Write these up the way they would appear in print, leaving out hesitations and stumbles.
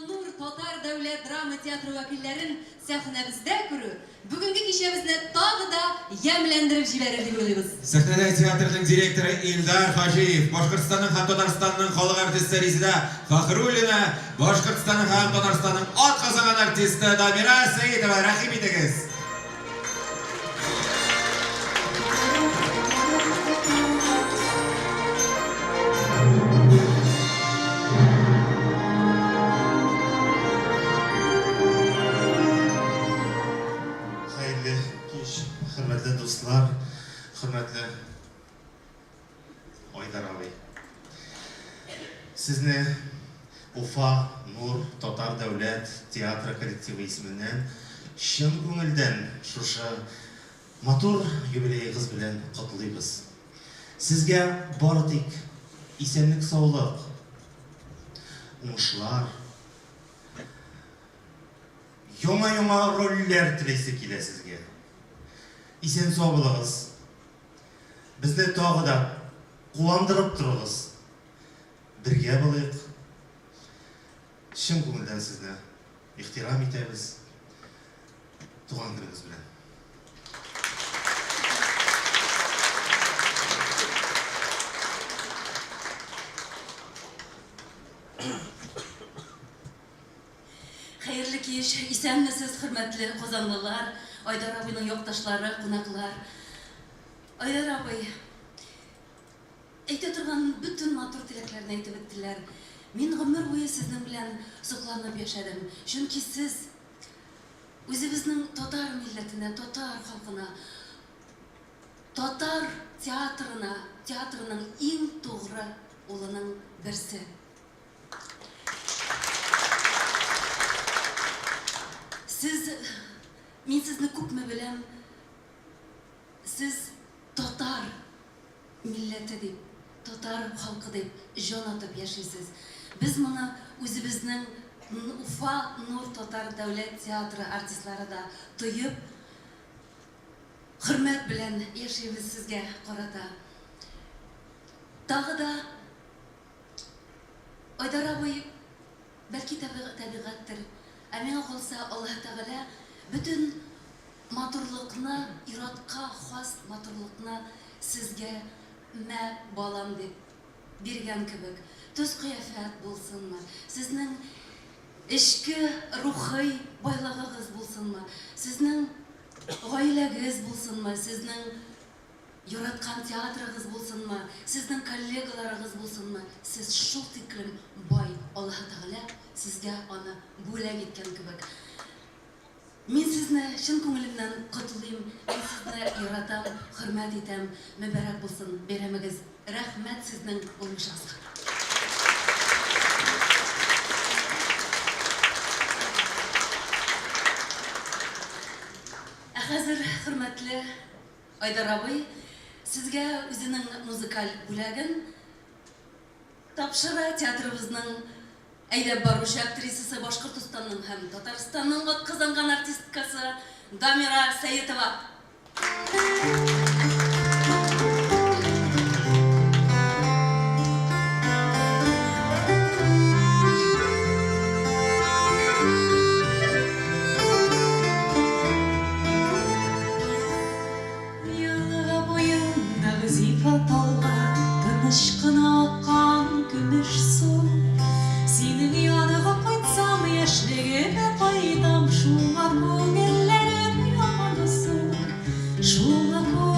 Нур татар дәүләт драма театры вәкилләрен сәхнәбездә күрү бүгенге кичәбезне тагы да ямьләндереп җибәрер дип уйлыйбыз. Сәхнәдә театрның директоры Илдар Хаҗиев, Башкортстанның һәм Татарстанның халык артисты Резеда Фәхруллина, Башкортстанның һәм Татарстанның атказанган артисты Дамира Сәетова. Рәхим итегез! Хәерле кич, хөрмәтле дуслар, хөрмәтле Айдар абый. Сезне Уфа Нур татар дәүләт театры коллективы исеменнән чын күңелдән шушы матур юбилеегыз белән котлыйбыз. Сезгә бары тик исәнлек-саулык, уңышлар, яңа-яңа рольләр телисе килә сезгә. Исән-сау булыгыз. Безне тагы да куандырып торыгыз. Бергә булыйк. Чын күңелдән сезне ихтирам итәбез. Туган көнегез белән. Хәерле кич, исәнмесез, хөрмәтле казанлылар, Айдар абыйның якташлары, кунаклар. Айдар абый, әйтә торган бөтен матур теләкләрне әйтеп беттеләр. Мин гомер буе сезнең белән сокланып яшәдем, чөнки сез үзебезнең татар милләтенә, татар халкына, татар театрына, театрының иң тугры улының берсе. Сез, мин сезне күпме беләм, сез татар милләте дип, татар халкы дип җан атып яшисез. Без моны үзебезнең Уфа Нур татар дәүләт театры артистлары да тоеп, хөрмәт белән яшибез сезгә карата. Тагы да Айдар абый, бәлки табигатьтер, ә миңа калса, Аллаһы Тәгалә бөтен матурлыкны, ир-атка хас матурлыкны сезгә мә, балам дип биргән кебек. Төс-кыяфәт булсынмы, сезнең эчке рухый байлыгыгыз булсынмы, сезнең гаиләгез булсынмы, сезнең Яраткан театрыгыз булсынмы, сезнең коллегаларыгыз булсынмы, сез шул тиклем бай, Аллаһы Тәгалә сезгә аны бүләк иткән кебек. Мин сезне чын күңелемнән котлыйм, мин сезне яратам, хөрмәт итәм. Мөбарәк булсын бәйрәмегез. Рәхмәт сезнең булмышыгызга. Ә хәзер, хөрмәтле Айдар абый сезгә үзенең музыкаль бүләген тапшыра, театрыбызның әйдәп баручы актрисасы, Башкортостанның һәм Татарстанның атказанган артисткасы Дамира Сәетова. Елга буендагы зифа таллар, Тыныч кына аккан көмеш су. Синең янга кайтсам, яшьлегемә кайтам, Шуңа күңелләрем ямансу, Шуңа күңелләрем.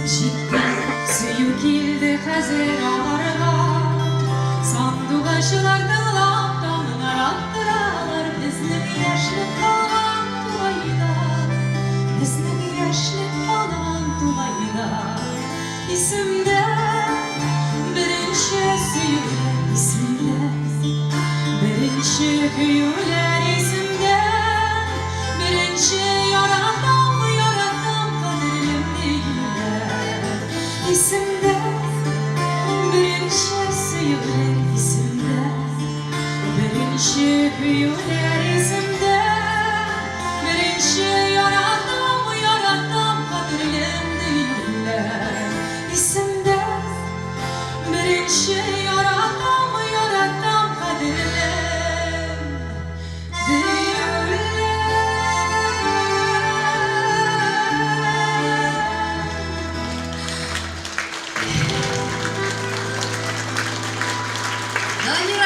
Үсеп җитте, сөю килде хәзер аларга. Сандугачлар тыңлап таңнар аттыралар, безнең яшьлек калган тугайда. Безнең яшьлек калган тугайда. Исемдә беренче сөюләр, исемдә беренче көюләр, исемдә беренче яратам, яратам, кадерлем диюләр. Исемдә беренче сөюләр, исемдә беренче көюләр, исемдә беренче яратам, яратам, кадерлем диюләр. Исемдә беренче яратам, яратам, кадерлем диюләр. Дамира.